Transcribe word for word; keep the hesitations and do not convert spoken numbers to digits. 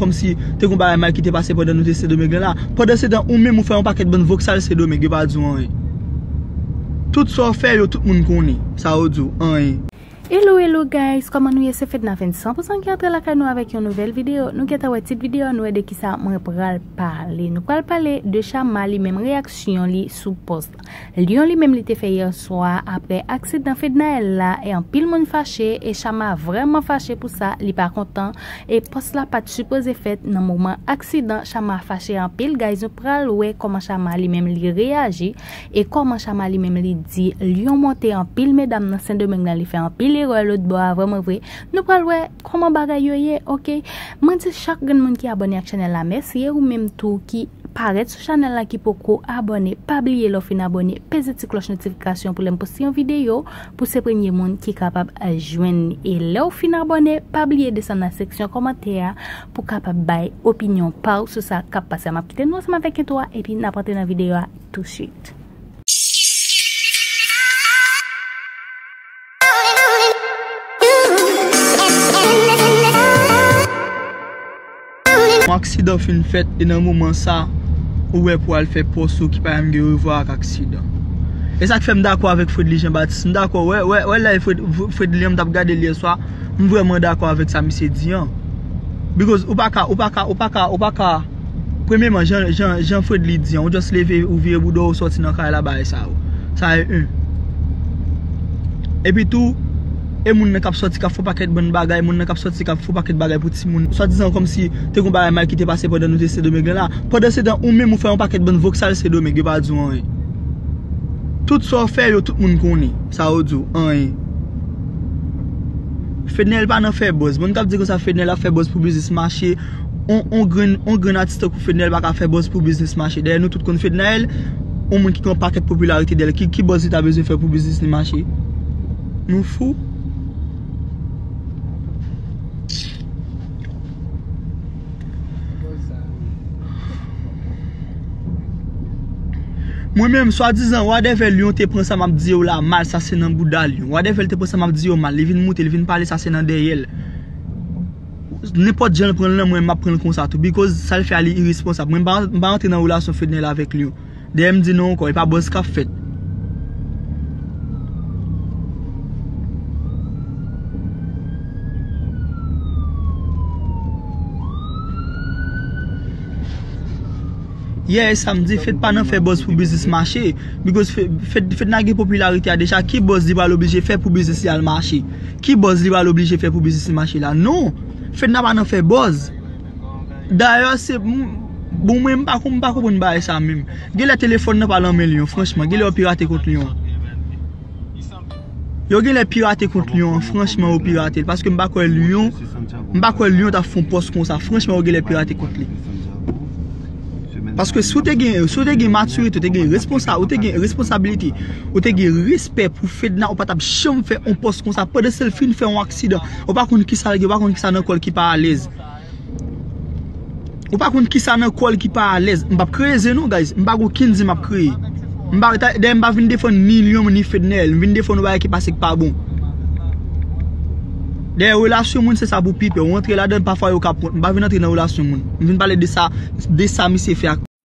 Kòmsi te gon bagay mal ki te pase pandan nou te Sendomeng lan la. Pandan se tan, ou menm ou fè yon pakèt bann voksal Sendomeng, yo pa di w anyen. Tout sa w fè yo, tout moun konnen sa yo di w, anyen. Hello, hello guys, kòman nou ye? Se Fedna Vincent pou san ki antre lakay nou avèk yon nouvèl videyo. Nou gentan wè tit videyo, nou wè de kisa mwen pral pale. Nou pral pale de Chama li menm, reyaksyon li sou pòs Lyon li menm li te fè yè swa apre aksidan Fednaelle la, e anpil moun fache, e Chama vrèman fache pou sa, li pa kontan, e pòs la pa t sipoze fèt nan moman aksidan. Chama fache anpil, guys, nou pral wè kòman Chama li menm li reyaji, e kòman Chama li menm li di Lyon monte anpil medam nan Sendomeng lan, li fè anpil erè lòt bò a, vrèman vre. Nou pral wè kòman bagay yo ye, oke? Mwen di chak grenn moun ki abòne ak chanèl la, mèsi, e ou menm tou ki parèt sou chanèl la ki poko abòne, pa bliye lè w fin abòne, peze ti klòch notifikasyon pou lè m poste yon videyo, pou se premye moun ki kapab jwenn li. E lè w fin abòne, pa bliye desann nan seksyon kòmantè a pou kapab bay opinyon pa w sou sa k ap pase a. M ap kite nou ansanm avèk entwo a, epi n ap antre nan videyo a tousuit. Yon aksidan fin fèt e nan moman sa, ou wè pou al fè pòs ou ki pa menm gen revwa ak aksidan. E sa k fè m dakò avèk Fredly Jean Baptiste. M dakò, wè, wè, wè lè Fred, Fredly an m t ap gade l yè swa, m vrèman dakò avèk sa misye di an. Because ou pa ka, ou pa ka, ou pa ka, ou pa ka, premyèman, jan, jan, jan Fredly di an, ou just leve, ou vire bouda w, ou sòti nan kay la, bagay sa yo. Sa e youn. Epi tou, e moun nan k ap sòti, k ap fè yon pakèt bann bagay, moun nan k ap sòti, k ap fè yon pakèt bagay pou timoun. Swadizan kòmsi te gon bagay mal ki te pase pandan nou te Sendomeng lan la. Pandan se tan, ou menm ou fè yon pakèt bann voksal Sendomeng, yo pa di w anyen. Tout sa w fè yo, tout moun konnen sa yo di w, anyen. Fednaelle pa nan fè buzz. Moun k ap di konsa Fednaelle ap fè buzz pou biznis mache. On, on grenn, on grenn atis tankou Fednaelle pa ka fè buzz pou biznis mache. Dayè nou tout konn Fednaelle, on moun ki gen yon pakèt popilarite dèyè l. Ki, ki buzz li ta bezwen fè pou biznis li mache? Nou fou? Mwen menm, swadizan, whatever Lyon te pran sa m ap di yo la mal, sa se nan bouda Lyon. Whatever l te pran sa m ap di yo mal, li vin moute, li vin pale, sa se nan dèyè l. Nenpòt jan l pran l nan mwen, m ap pran l konsa tou. Because sa l fè a, li iresponsab. Mwen, m pa, m pa antre nan relasyon Fednaelle avèk Lyon. Dayè m di nou ankò, e pa buzz k ap fèt. Yeah, e sa m di, Fed pa nan fè buzz pou biznis mache. Because Fed, Fed, Fedna gen popilarite a deja. Ki buzz li pral oblije fè pou biznis li al mache? Ki buzz li pral oblije fè pou biznis li mache la? Non! Fedna pa nan fè buzz. Dayè, se, m, bon, mwen, m pa, m pa konprann bagay sa menm. Genlè telefòn nan pa nan men Lyon, franchman. Genlè yo pirate kont Lyon. Yo genlè pirate kont Lyon an, franchman, yo pirate l. Paske m pa kwè Lyon, m pa kwè Lyon t ap fè yon pòs konsa. Franchman, yo genlè pirate kont li. Paske si w te gen, si w te gen matirite, w te gen responsa-, w te gen responsabilite, w te gen respè pou Fedna, ou pa t ap janm fè yon pòs konsa. Pandan se l fin fè yon aksidan, ou pa konn kisa l gen, ou pa konn kisa nan kò l ki pa alèz. Ou pa konn kisa nan kò l ki pa alèz. M p ap kreye zen non, guys. M pa gen okenn zen m ap kreye. M pa, ta, dayè m pa vin defann ni Lyon ni Fednaelle. M vin defann yon bagay ki pase k pa bon. Dayè relasyon moun se sa pou pi pè. Ou antre ladan l, pafwa yo ka pran. M pa vin antre nan relasyon moun. M vin pale de sa, de sa misye fè ak